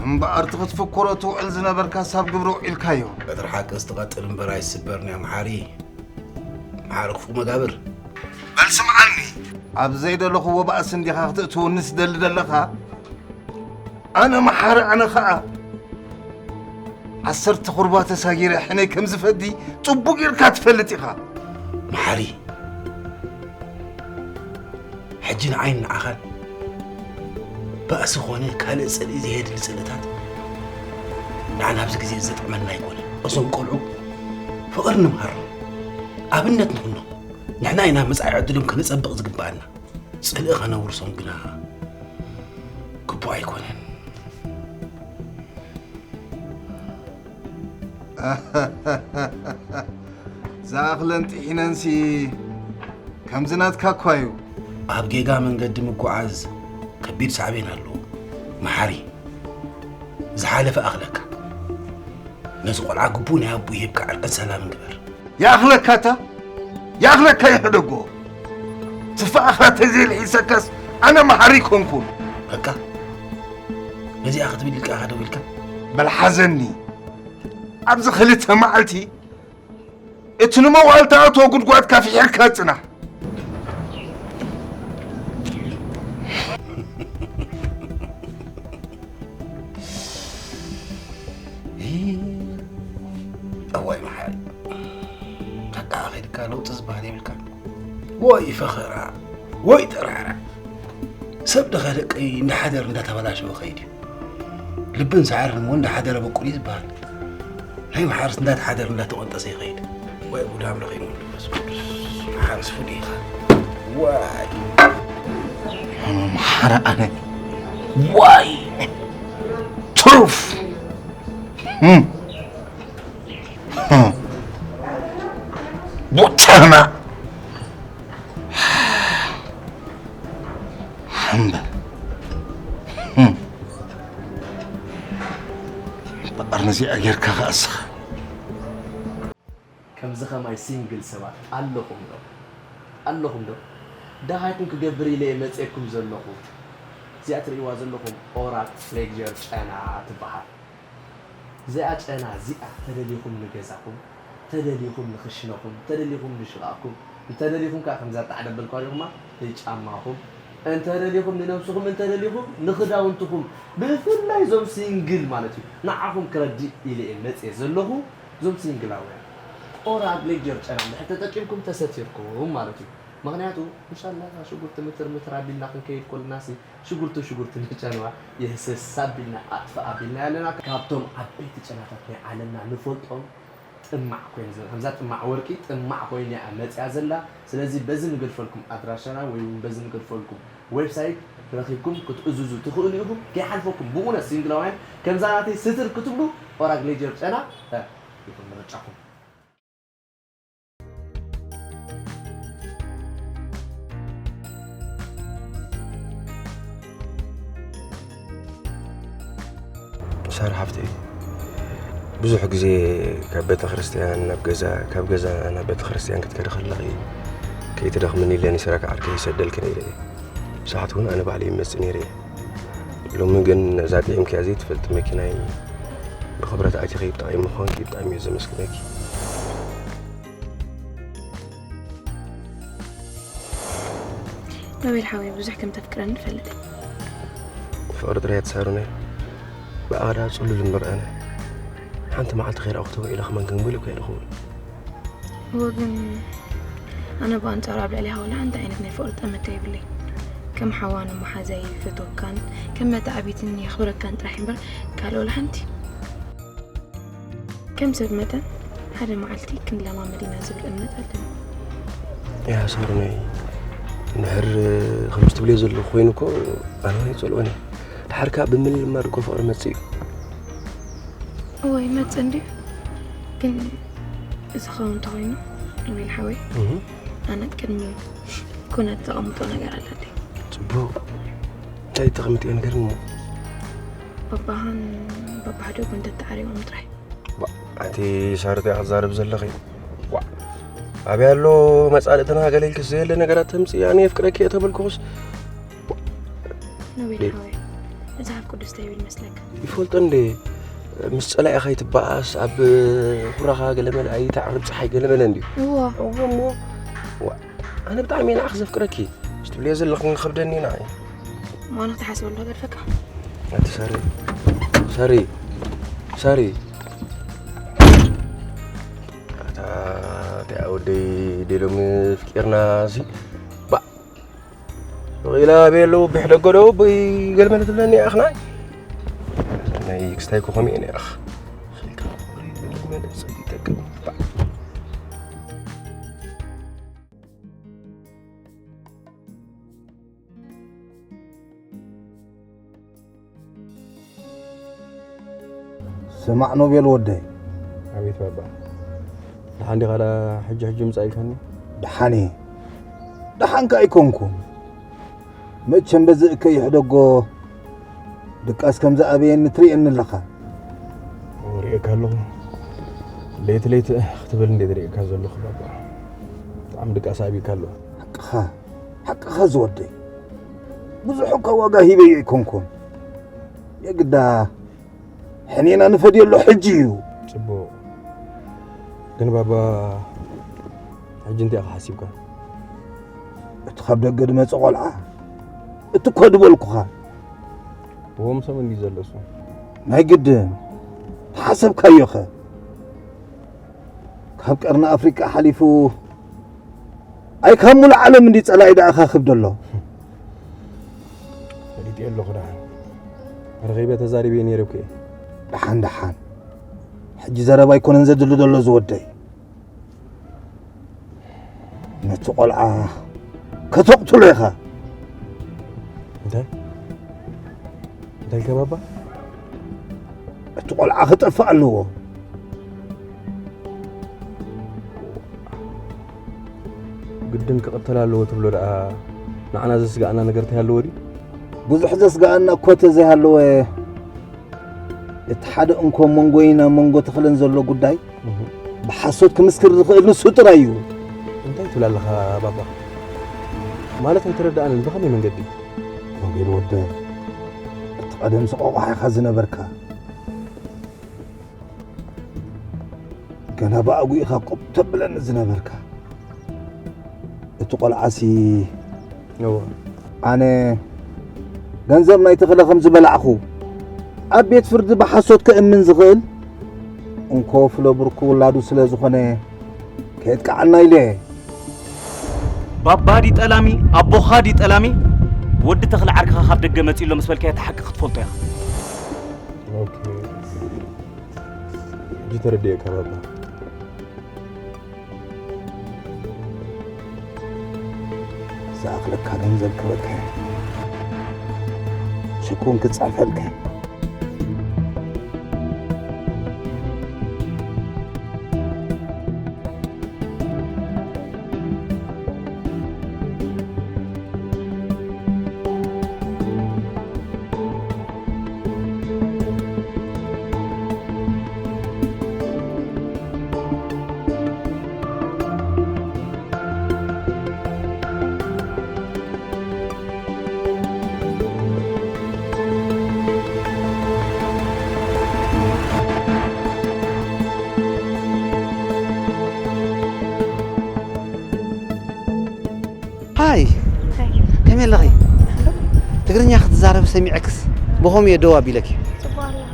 እምበኣር እቲ ክትፍክሮ ትውዕል ዝነበርካስ ኣብ ግብሪ ውዒልካዮ። በትሪ ሓቅስ ትቐጥል እምበር ኣይስበርን እያ መሓሪ። መሓሪ ክፉእ መጋብር። በል ስምዓኒ። ኣብ ዘይደለኹዎ ባእሲ እንዲኻ ክትእትወኒ ትደሊ ዘለኻ? ኣነ መሓሪ ኣነ ኸኣ ዓሰርተ ቁርባ ተሳጊረ ሕነይ ከም ዝፈዲ ጽቡቕ ጌርካ ትፈልጥ ኢኻ። መሓሪ፣ ሕጂ ንዓይን ንዓኻን ባእሲ ኾነ ካልእ ጽልኢ ዘየድሊ ጽልእታት ንዓና ኣብዚ ግዜ ዘጥዕመና ኣይኮነን። እዞም ቆልዑ ፍቕሪ ንምሃሮም፣ ኣብነት ንኹኖም። ንሕና ኢና መጻኢ ዕድሎም ከነጸብቕ ዝግብኣና። ጽልኢ ኸነውርሶም ግና ግቡእ ኣይኮነን። ዝኣኽለን ጥሒነንሲ ከምዚ ናትካ እኳ እዩ። ኣብ ጌጋ መንገዲ ምጉዓዝ ከቢድ ሳዕቤን ኣለዎ። መሓሪ፣ ዝሓለፈ ኣኽለካ። ነዚ ቆልዓ ግቡእ ናይ ኣቦኡ ሂብካ ዕርቀን ሰላምን ግበር። ይኣኽለካ እታ፣ ይኣኽለካ ይሕደጎ። ትፋእኻ ተዘይልሒሰካስ ኣነ መሓሪ ኣይኮንኩን። በቃ፣ ነዚኣ ክትብል ኢልካ ኢኻ ደው ኢልካ? በል ሓዘኒ። ኣብዚ ክልተ መዓልቲ እቲ ንመዋእል ትኣትዎ ጉድጓድካ ፍሒርካ ጽናሕ። እዋይ መሓሪ፣ ሓቃ ከይድካ ለውጢ ዝበሃል የብልካ። ወይ ፈኸራ፣ ወይ ጠራራ። ሰብ ደኸ ደቀይ እንዳሓደር እንዳተበላሸወ ኸይድ እዩ። ልብን ሳዕርን እውን እንዳሓደረ በቁል እዩ ዝበሃል። ናይ መሓርስ እንዳተሓደር እንዳተቆንጠሰ ይኸይድ። ወይ ጉዳም ረኺቡ መንፈስ ቅዱስ። መሓርስ ፍሉይ ኢኻ። ዋይ። ኣነ መሓራ ኣነ። ዋይ። ትሩፍ። ህም። ህም። ቡቻና። እምበር። እም። እምበኣር ነዚኣ ጌርካ ኸኣ እስኻ። ከምዚ ኸማይ ሲንግል ሰባት ኣለኹም ዶ? ኣለኹም ዶ? ደሃይኩም ክገብር ኢለ እየ መጼኩም ዘለኹ። እዚኣ ትርእይዋ ዘለኹም ኦራል ሌክዠር ጨና ትበሃል። እዚኣ ጨና እዚኣ ተደሊኹም ንገዛኹም፣ ተደሊኹም ንኽሽነኹም፣ ተደሊኹም ንሽቓቕኩም፣ እንተደሊኹም ከኣ ከምዛ ጣዕ ደበልኳ ዲኹማ ንጫማኹም፣ እንተደሊኹም ንነብስኹም፣ እንተደሊኹም ንኽዳውንትኹም፣ ብፍላይ እዞም ሲንግል ማለት እዩ። ንዓኹም ክረድእ ኢለ እየ መጽየ ዘለኹ። እዞም ሲንግላውያን ኦራል ሌክጀር ጨና እንድሕር ተጠቂምኩም ተሰቲርኩም ማለት እዩ። ምኽንያቱ እንሻላ እዛ ሽጉርቲ ምትር ምትር ኣቢልና ክንከይድ ከለናሲ ሽጉርቲ ሽጉርቲ ንጨንዋ የህሰስ ኣቢልና ኣጥፍእ ኣቢልና ኣለና። ካብቶም ዓበይቲ ጨናታት ናይ ዓለምና ንፈልጦም ጥማዕ ኮይኑ ዘ-፣ ከምዛ ጥማዕ ወርቂ ጥማዕ ኮይኑ እያ መጽያ ዘላ። ስለዚ በዚ ንገድፈልኩም ኣድራሻና ወይ እውን በዚ ንገድፈልኩም ዌብሳይት ረኺብኩም ክትእዝዙ ትኽእሉ ኢኹም። ከይሓልፈኩም ብእውነት ሲንግላውያን ከምዛ ናተይ ስትር ክትብሉ ኦራል ሌክጀር ጨና፣ እ፣ ይኹን ምርጫኹም። ሳራ ሓፍተይ፣ ብዙሕ ግዜ ካብ ቤተ ክርስቲያን ናብ ገዛ፣ ካብ ገዛ ናብ ቤተ ክርስቲያን ክትከዲ ከለኺ ከይትደኽምኒ ኢለ ንስራክ ዓርከይ ይሰደልክን ኢለ እየ። ብዙሓት እውን ኣነ ባዕለይ ይመጽእ ነይረ እየ። ሎሚ ግን ነዛ ጥዒምክያ ዘይትፈልጢ መኪናይ ብኽብረት ኣቲኺ ብጣዕሚ ምዃንኪ ብጣዕሚ እየ ዘመስግነኪ። ሮቤል ሓወይ፣ ብዙሕ ከም ተፍቅረኒ እፈልጥ። ፍቕሪ ጥራይ እያ ትሳሩነ። ብኣዳ ጽሉል እምበር ኣነ ሓንቲ መዓልቲ ከይረኣኹ ተባኢለ ከማን ገንጎል እኮ እየ ዝኸውን። እወ፣ ግን ኣነ ብኣንጻሩ ኣብ ልዕሊ ሃውላ ሓንቲ ዓይነት ናይ ፍቕሪ ጠመተ የብለይ። ከም ሓዋን መሓዛይ ይፈትወካን ከም መተዓቢትን የኽብረካን ጥራሕ እምበር ካልእ ወላ ሓንቲ። ከም ሰብ መጠን ሓደ መዓልቲ ክንለማመድ ኢና ዝብል እምነት ኣለኒ። ያ ሳሮነይ፣ እንድሕር ከምዚ ትብልዮ ዘለኹ ኮይኑ እኮ ኣነ እውን ኣይጸልኦን እየ። ድሓር ከኣ ብምልማድ እኮ ፍቕሪ መጽእ እዩ። እወ ይመጽእ እንድዩ፣ ግን እዚ ክኸውን እንተኾይኑ ኖቤል ሓወይ፣ እህ፣ ኣነ ቅድሚ ኩነት ዘቐምጦ ነገር ኣለኒ። ጽቡቕ። እንታይ ተቐሚጥዮ ንገርኒ እሞ? ባባኻን ባባ ሓደጉን እንተተዓሪቖም ጥራይ። ዋ፣ ኣቲ ሳሮት እያ ክትዛረብ ዘለኺ። ዋ፣ ኣበይ ኣሎ መጻልእትና ገለ ኢልክስ ዘየለ ነገራት ተምጽእ። ኣነ የፍቅረኪ እየ ተበልኩኽስ። ኖቤል ቤል። ሓወይ፣ መጽሓፍ ቅዱስ እንታይ ይብል መስለካ? ይፈልጦ እንዴ? ምስ ጸላኢኻ ይትበኣስ፣ ኣብ ሁራኻ ገለ መለ ኣይተዕርብ ጸሓይ ገለ መለ እንድዩ። እዎ። እዎ እሞ፣ ዋ፣ ኣነ ብጣዕሚ እየ ንዓኺ ዘፍቅረኪ። ምስ ትብልዮ ዘለኹ ግን ይኸብደኒ ንዓይ። ምዃኑ ክትሓስበሉ ከገድፈካ። ኣቲ ሳሪ፣ ሳሪ፣ ሳሪ። ኣታ፣ እቲኣ ወደይ ደሎም ፍቂርና ሲ፣ ባ፣ ኢላ ኣበይ ኣለዉ? ብሕደጎ ዶ ብይ ገልመለ ትብለኒ ኣኽናይ? ናይ ክስታይ እኮ ከምኡ እየ ነይረኽ። ኸይካ፣ ገልመለ ሰብ ይጠቅም። ባ። ስማዕ ኖቤል ወደይ። ኣቤት ባባ። ደሓን ዲኻ? ሕጂ ሕጂ ምጻእ ኢልካኒ? ደሓን እየ። ደሓንካ ኣይኮንኩን። መቸም በዚ እከይ ይሕደጎ ድቃስ ከም ዝኣበየኒ ትርእየኒ ኣለኻ። ሪኤካ ኣለኹ። ለይቲ ለይቲ ክትብል እንዴት ሪኤካ ዘለኹ ባባ። ብጣዕሚ ድቃስ ኣቢካ ኣለኹ። ሓቅኻ፣ ሓቅኻ ዝወደይ። ብዙሕ እኳ ዋጋ ሂበዮ ኣይኮንኩን። የግዳ ሕኔና ንፈድየሉ ሕጂ እዩ። ጽቡቕ። ግን ባባ፣ ሕጂ እንታይ ኢኻ ሓሲብካ? እቲ ካብ ደገ ድመጸ ቆልዓ፣ እቲ እኮ ድበልኩኻ። ብዎም ሰሙን ድዩ ዘሎ እሱ? ናይ ግድን፣ ተሓሰብካዮኸ? ካብ ቀርኒ ኣፍሪቃ ሓሊፉ፣ ኣይ ካብ ሙሉእ ዓለም እንዲ ጸላኢ ደኣ ካኽብ ደሎ። ፈሊጥዮ ኣለኹ ደሓን። ረኺበ ተዛሪበ ነይረ እኮ እየ። ደሓን ደሓን። ሕጂ ዘረባ ኣይኮነን ዘድሊ ደሎ ዝወደይ። ነቲ ቆልዓ ከተቕትሎ ኢኻ። እንታይ? እንታይ ኢልካ ባባ? እቲ ቆልዓ ክጠፍእ ኣለዎ። ግድን ክቕተል ኣለዎ ትብሎ ደኣ ንዓና ዘስግኣና ነገር እንታይ ኣለዎ ድዩ? ብዙሕ ዘስግኣና እኮ ተዘይሃለወ፣ እቲ ሓደ እንኮ መንጎይና መንጎ ተኽለን ዘሎ ጉዳይ ብሓሶት ክምስክር ዝኽእል ንሱ ጥራይ እዩ። እንታይ ትብል ኣለኻ ባባ? ማለት ኣይተረድኣንን። ብኸመይ መንገዲ? ሮቤል ወደ፣ እቲ ቀደም ሰቆቋሕ ኢኻ ዝነበርካ። ገና ብኣጉ ኢኻ ቆብ ተብለኒ ዝነበርካ። እቲ ቆልዓሲ እወ። ኣነ ገንዘብ ናይ ተኽለ ከም ዝበላዕኹ ኣብ ቤት ፍርዲ ብሓሶት ከእምን ዝኽእል እንኮ ፍለብርኩ ውላዱ ስለ ዝኾነ ከየጥቅዓና ኢለ። ባባ ዲ ጠላሚ ኣቦኻ ዲ ጠላሚ ወዲ ተኽለ ዓርክኻ ካብ ደገ መጺኡ ኣሎ ምስ በልካዮ እቲ ሓቂ ክትፈልጦ ኢኻ። ኦኬ። ሕጂ ተረዲኤካ ባባ። ዝኣኽለካ ገንዘብ ክበካ እየ። ሸክ እውን ክጽሕፈልካ እየ። ሃይ። ሃይ። ከመይ ኣለኺ? ትግርኛ ክትዛረቢ ሰሚዐክስ ብኸምኡ እየ ደው ኣቢለኪ። ጽቡቕ ኣለኻ።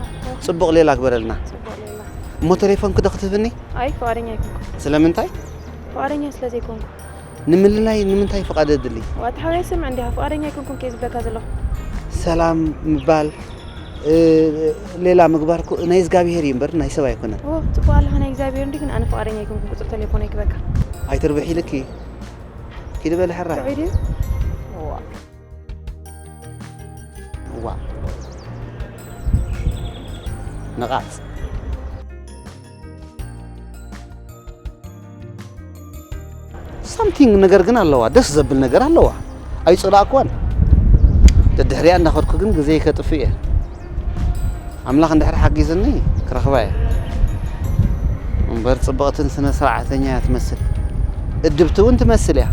ጽቡቕ ሌላ ግበረልና። ጽቡቕ ሌላ። እሞ ቴሌፎንኪ ዶ ክትህብኒ? ኣይ፣ ፍቓደኛ ኣይኮንኩን። ስለምንታይ? ፍቓደኛ ስለ ዘይኮንኩ። ንምልላይ ንምንታይ ፍቓድ ኣድሊ? ዋታ ሓወይ፣ ስምዕ እንዲኻ፣ ፍቓደኛ ኣይኮንኩን ከየ ዝብለካ ዘለኹ። ሰላም ምባል፣ እ፣ ሌላ ምግባር እኮ ናይ እግዚኣብሄር እዩ እምበር ናይ ሰብ ኣይኮነን። ኦ፣ ጽቡቕ ኣለኻ፣ ናይ እግዚኣብሄር እንዲ፣ ግን ኣነ ፍቓደኛ ኣይኮንኩን ቁጽሪ ቴሌፎነይ ክበካ። ኣይትርብሒ ኢልኪ። ኪዲ በሊ ሕራይ። ጥዑይ ድዩ? ዋ። ዋ። ነቓጽ። ሳምቲንግ ነገር ግን ኣለዋ፣ ደስ ዘብል ነገር ኣለዋ። ኣይጸላእኩዋን። ደድሕሪኣ እንዳኸድኩ ግን ግዜ ከጥፍእ እየ። ኣምላኽ እንድሕር ሓጊዝኒ ክረኽባ እየ። እምበር ጽብቕትን ስነ ስርዓተኛ እያ ትመስል። እድብቲ እውን ትመስል እያ።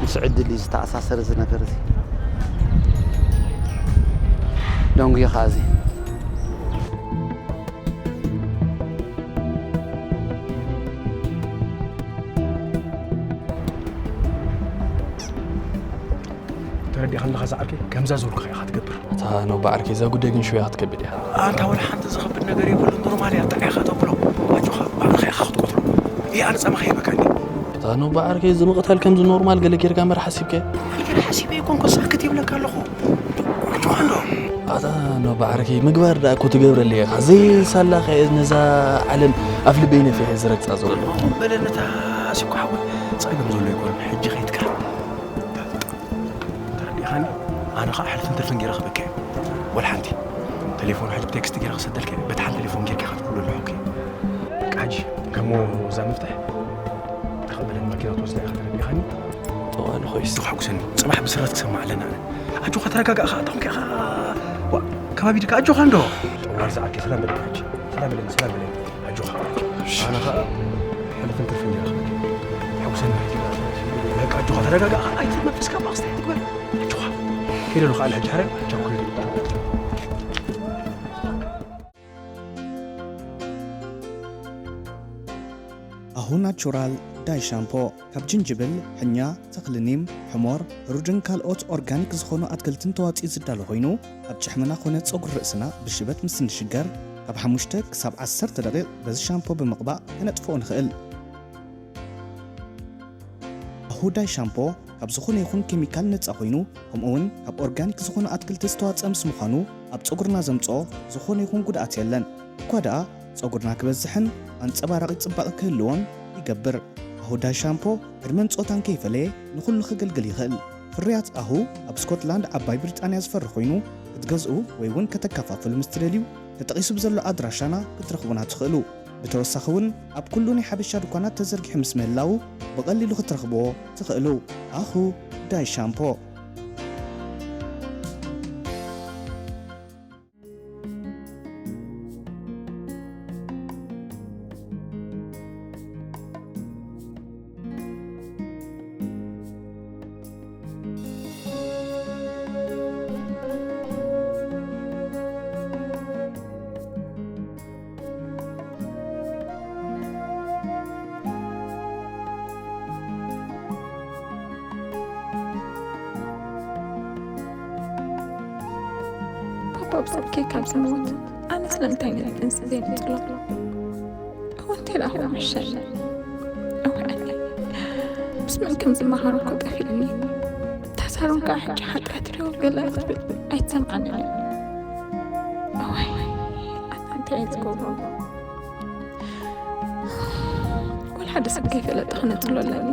ምስ ዕድል እዩ ዝተኣሳሰር እዚ ነገር እዚ። ደንጉዩ ኸኣ እዚ። ተረዲእኻ ኣለኻ ዝዓርከይ፣ ከምዛ ዝበልኩኻ ኢኻ ትገብር። ኣታ ኖባ ዓርከይ፣ እዛ ጉዳይ ግን ሽውያ ክትከብድ እያ። ኣንታ ወላ ሓንቲ ዝኸብድ ነገር የብሉን፣ ኖርማል እያ፣ ጥራይ ኢኻ ተብሎ። ኣጆኻ፣ ባዕልኻ ኢኻ ክትቆትሎ። እየ ኣነ ጻማ ከይበካ እንዴ? ኣታ ኖባ ዓርከይ፣ እዚ ምቕታል ከምዚ ኖርማል ገለ ጌርካ እምበር ሓሲብካዮ? ገለ ሓሲበ ኣይኮንኩን፣ ሳክት ይብለካ ኣለኹ። ኣጆኻ እንዶ። ኣታ ኖባ ዓርከይ፣ ምግባር ደኣ እኮ ትገብረለይ ኢኻ። ዘይሳላኻ እየ ነዛ ዓለም ኣፍ ልበይ ነፊሐ ዝረግጻ ዘሎ። በለ ነታ ኣሲብካ ሓወይ፣ ጸገም ዘሎ ኣይኮነን። ሕጂ ከይትካ። ተረዲእኻኒ? ኣነ ኸዓ ሕልፍን ትርፍን ገይረ ክበካ እየ። ወላ ሓንቲ። ቴሌፎን ሕጂ ብቴክስት ገይረ ክሰደልካ እየ። በቲ ሓንቲ ቴሌፎን ጌርካ ኢኻ ትብሎ ኣለኹ እኮ። በቃ ሕጂ፣ ከሞ እዛ መፍትሕ ተቐበለን ማኪና ትወስዳ ኢኻ፣ ተረዲእኻኒ? ጠዋሊ ኮይስ። ተሓጉሰኒ። ጽባሕ ብስራት ክሰማዕ ኣለና ኣነ። ኣጆኻ ተረጋጋእ ኸዓ፣ ኣታ ኾንካ ኢኻ። ዋ፣ ከባቢ ድካ ኣጆኻ እንዶ። ጠዋል ዝኣኪ ሰላም በለኒ ሕጂ። ሰላም በለኒ፣ ሰላም በለኒ። ኣጆኻ። ኣነ ኸዓ ሕልፍን ትርፍን ገይረ ክበካ። ተሓጉሰኒ ሕጂ። በቃ ኣጆኻ ተረጋጋእ ኸዓ፣ ኣይትመንፈስካ ባኽስታይ ትግበር። ኣጆኻ። ከይደ ኣለኹ ኣነ ሕጂ፣ ሕረ ቸኩል። ኣሁ ናቹራል ዳይ ሻምፖ ካብ ጅንጅብል፣ ሕኛ፣ ተኽሊ ኒም፣ ሕሞር፣ ሕሩድን ካልኦት ኦርጋኒክ ዝኾኑ ኣትክልትን ተዋፂኡ ዝዳሎ ኮይኑ፣ ኣብ ጭሕምና ኮነ ፀጉሪ ርእስና ብሽበት ምስ እንሽገር፣ ካብ ሓሙሽተ ክሳብ ዓሰርተ ደቂቕ በዚ ሻምፖ ብምቕባእ ከነጥፍኦ ንኽእል። ኣሁ ዳይ ሻምፖ ካብ ዝኾነ ይኹን ኬሚካል ነፃ ኮይኑ፣ ከምኡ እውን ካብ ኦርጋኒክ ዝኾኑ ኣትክልቲ ዝተዋፀአ ምስ ምዃኑ፣ ኣብ ፀጉርና ዘምፅኦ ዝኾነ ይኹን ጉድኣት የለን። እኳ ደኣ ጸጉርና ክበዝሕን ኣንጸባራቒ ጽባቐ ክህልዎን ይገብር። ኣሁዳይ ሻምፖ ዕድመን ጾታን ከይፈለየ ንኹሉ ከገልግል ይኽእል። ፍርያት ኣሁ ኣብ ስኮትላንድ ዓባይ ብሪጣንያ ዝፈሪ ኮይኑ፣ ክትገዝኡ ወይ እውን ከተከፋፍሉ ምስ ትደልዩ፣ ተጠቒሱ ብዘሎ ኣድራሻና ክትረኽቡና ትኽእሉ። ብተወሳኺ እውን ኣብ ኩሉ ናይ ሓበሻ ድኳናት ተዘርጊሑ ምስ ምህላዉ፣ ብቐሊሉ ክትረኽብዎ ትኽእሉ። ኣሁ ዳይ ሻምፖ። ፓፓ ብሰብከይ ካብ ዝሞት ኣነ ስለምንታይ ነዚ ጥንሲ ዘይነጽሎ? እወ እንተ ደኣ ኹን ምሸል። እወ ኣነ ምስ መን ከም ዝመሃር እኮ ጠፊእኒ። እታ ሳሮን ከኣ ሕጂ ሓጢኣት ድዮ ገለ ክትብል ኣይትሰምዓንን እያ። እዋይ ኣነ እንታይ እየ ዝገብሮ? ወላ ሓደ ሰብ ከይፈለጠ ክነጽሎ ኣለኒ።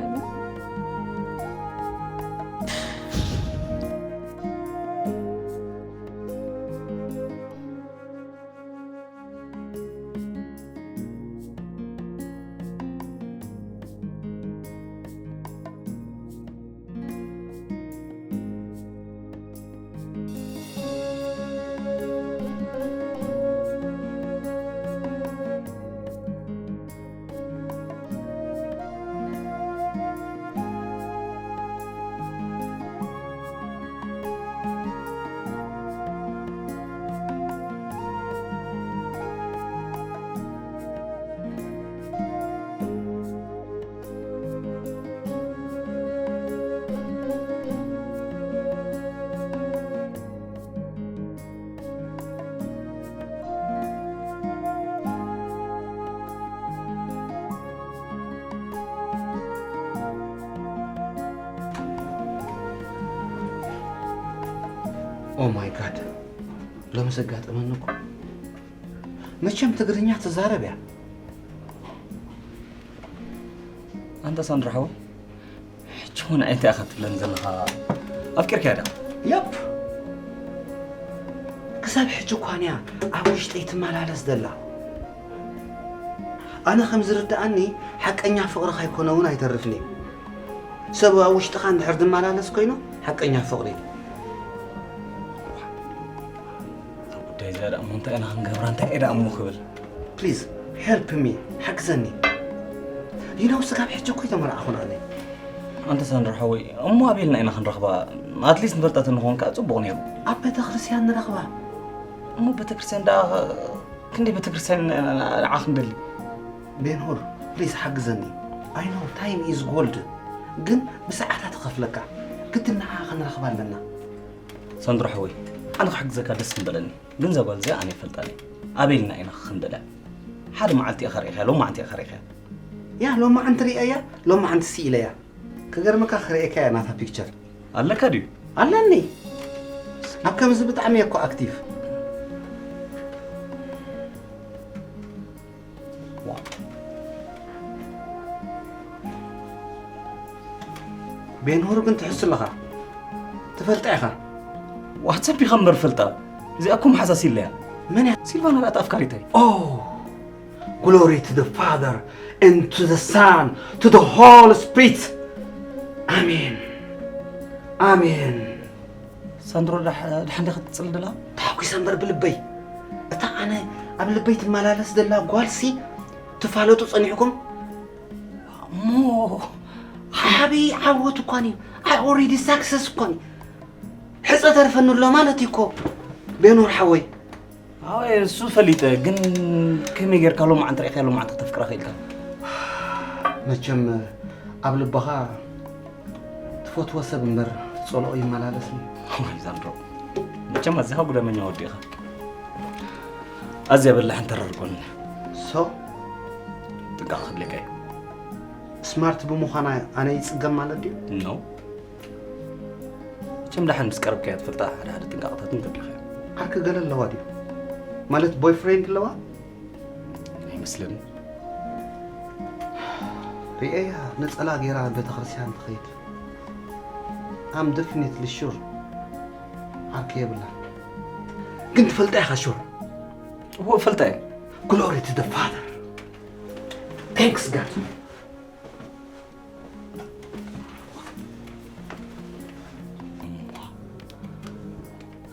Oh my God. ሎሚ ዘጋጠመኒ እኮ። መቸም ትግርኛ ትዛረብ እያ። ኣንታ ሳንድራ ሓወይ፣ ሕጂ እውን እንታይ ኢኻ ትብለኒ ዘለኻ? ኣፍቂርካያ ዳ? ያፕ። ክሳብ ሕጂ እኳን እያ ኣብ ውሽጠይ ትመላለስ ዘላ። ኣነ ከም ዝርድኣኒ፣ ሓቀኛ ፍቕሪ ካይኮነ እውን ኣይተርፍን እዩ። ሰብ ኣብ ውሽጥኻ እንድሕር ዝመላለስ ኮይኑ ሓቀኛ ፍቕሪ እዩ። እዛ ጉዳይ እዚኣ ደኣ እሞ እንታይ ኢና ክንገብራ፣ እንታይ እየ ደኣ እሞ ክብል? ፕሊዝ፣ ሄልፕ ሚ፣ ሓግዘኒ። ይነው ስጋብ ሕጂ እኮ ኣይተመርዓኹን ኣነ። ኣንተ ሳንድራ ሓወይ፣ እሞ ኣበይ ኢልና ኢና ክንረኽባ? ኣትሊስት ንፈልጣ ተንኾን ከኣ ጽቡቕ ነይሩ። ኣብ ቤተ ክርስቲያን ንረኽባ። እሞ ቤተ ክርስቲያን ደኣ ክንደይ ቤተ ክርስቲያን ንዓ ክንደሊ? ቤንሁር፣ ፕሊዝ ሓግዘኒ። ኣይ ኖ ታይም ኢዝ ጎልድ፣ ግን ብሰዓታት እኸፍለካ። ግድን ንዓ ክንረኽባ ኣለና። ሳንድራ ሓወይ፣ ኣነ ክሕግዘካ ደስ ምበለኒ፣ ግን እዛ ጓል እዚኣ ኣነ ይፈልጣ እየ። ኣበይ ኢልና ኢና ክንደልያ? ሓደ መዓልቲ ኢኻ ርኢኻያ፣ ሎማዓንቲ ኢኻ ርኢኻያ። ያ ሎማዓንቲ ርእየያ፣ ሎማዓንቲ ስኢለያ። ክገርመካ ክርእየካ እያ ናታ ፒክቸር። ኣለካ ድዩ? ኣለኒ። ኣብ ከምዚ ብጣዕሚ እየ እኮ ኣክቲቭ። ቤንሁር ግን ትሕሱ ኣለኻ። ትፈልጣ ኢኻ። ዋትሳፕ ኢኻ እምበር ፈልጣ። እዚኣ እኮ መሓዛ ሲለያ። መን እያ? ሲልቫና ዳኣ ኣፍካሪተይ። Oh, glory to the Father and to the Son to the Holy Spirit. ኣሜን ኣሜን። ሳንድሮ ድሓን ዲኻ ትጽሊ ደላ? ተሓጒሰ እምበር ብልበይ። እታ ኣነ ኣብ ልበይ ትመላለስ ዘላ ጓልሲ ትፋለጡ ጸኒሕኩም? እሞ ዓብዪ ዓወት እኳን እዩ። I already success እኳን እዩ። ሕጸ ተርፈኒ ኣሎ ማለት እዩ እኮ ቤኖር ሓወይ። ኣይ እሱ ፈሊጠ፣ ግን ከመይ ጌርካ ሎማዓንቲ ርኢኻያ ሎማዓንቲ ክተፍቅራ ኽኢልካ? መቸም ኣብ ልብኻ ትፈትዎ ሰብ እምበር ትጸልኦ ይመላለስኒ። ወይ ዛንድሮ፣ መቸም ኣዚኻ ጉደመኛ ወዲ ኢኻ። ኣዝያ በላሕን ተራር ጓል እያ። So? ጥንቃቐ ከድልየካ እዩ። ስማርት ብምዃና ኣነ ይጽገም ማለት ድዩ? No። መቸም ደሓን ምስ ቀረብካያ ትፈልጣ ሓደ ሓደ ጥንቃቐታትን ከድልኻ እዮም። ዓርኪ ገለ ኣለዋ ድዩ? ማለት ቦይፍሬንድ ኣለዋ? ኣይመስለኒ። ርእየያ ነጸላ ገይራ ቤተክርስትያን ትኸይድ። I'm definitely sure ዓርኪ የብላን። ግን ትፈልጣ ኢኻ ሹር? እወ እፈልጣ እየ። Glory to the Father. Thanks God.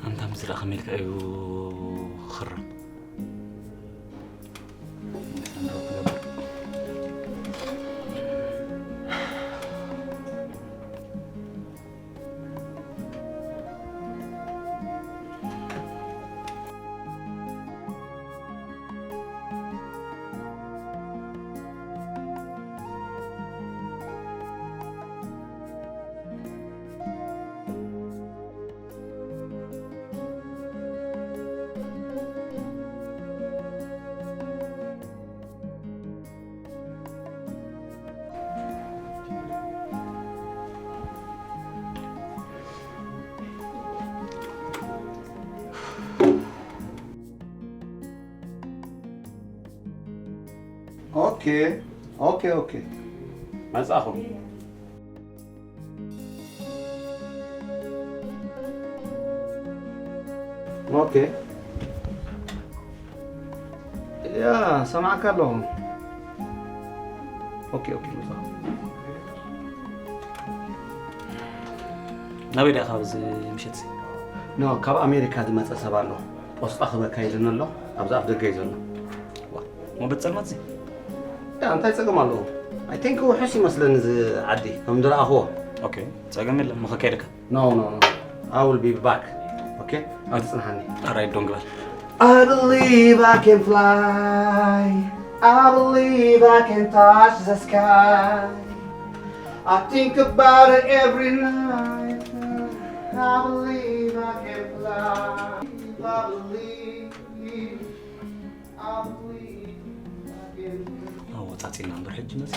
ኣንታ ምስላ ከመይ ኢልካ እዩ ክኽረም? ኦኬ ኦኬ ኦኬ መጻኹም። ኦኬ ያ ሰማዕካ ኣለኹ። ኦኬ ኦኬ መጻኹም። ናበይ ዲኻ ኣብዚ ምሸት? ኖ ካብ ኣሜሪካ ዝመጸ ሰብ ኣሎ። ፖስጣ ክበካ ኢሉኒ ኣሎ። ኣብዚ ኣፍ ደገ እዩ ዘሎ። ዋ፣ ሞበት ጸልማት እዚ? ያ፣ እንታይ ጸገም ኣለዎ? I think ውሑስ ይመስለኒ እዚ ዓዲ፣ ከም ዝረኣኽዎ። ኦኬ፣ ጸገም የለን፣ ምኸ ከይድካ። No, no, no. I will be back. Okay? ኣይትጽንሓኒ። ኣራይ፣ ዶንግ በል። I believe I can fly. I believe I can touch the sky. I think about it every night. I believe I can fly. I believe. ኣወጻጺና እምበር ሕጂ መጽ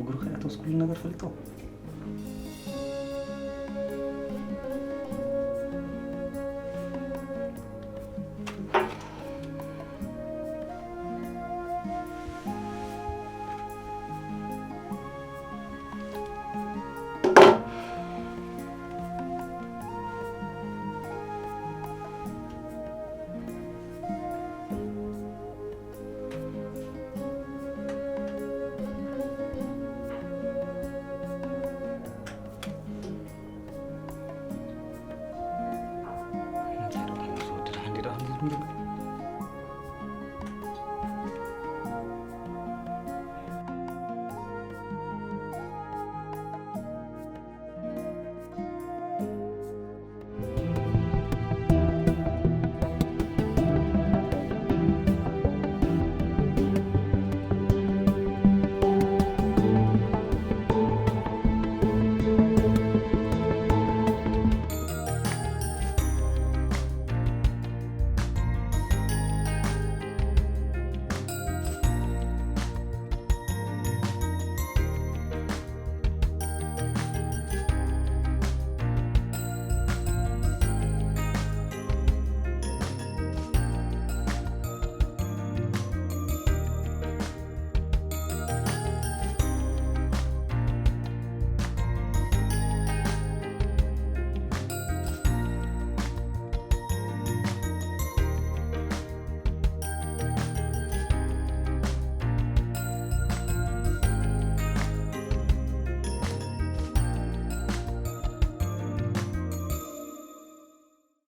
እግሩ ከያተውስ ኩሉ ነገር ፈሊጦ።